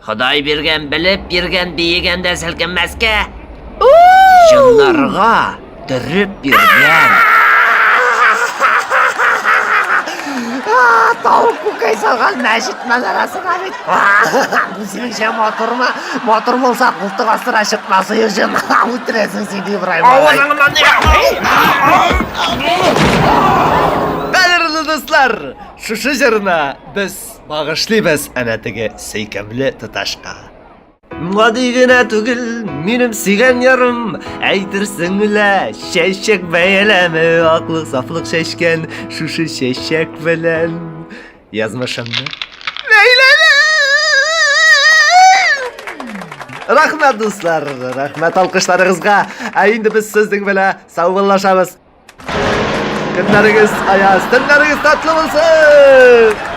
Ходай биргән, белеп биргән, биегәндә селкенмәскә. Җоннарга төреп биргән. Тавык күкәй салган мәчет манарасына бит. Бу синеңчә матурмы? Матур булса, култык астына чыкмас өчен үтерәсең син, Ибраһим. Авызыңнан Кадерле дуслар, шушы җырны без багышлыйбыз әнә теге сөйкемле туташка. Гади генә түгел минем сөйгән ярым, әйтерсең лә чәчәк бәяләме, аклык сафлык чәчкән шушы чәчәк белән язмышымны бәйләдем. Рәхмәт, дуслар, рәхмәт алкышларыгызга. Ә инде без сезнең белән саубуллашабыз. Көннәрегез аяз, төннәрегез татлы булсын!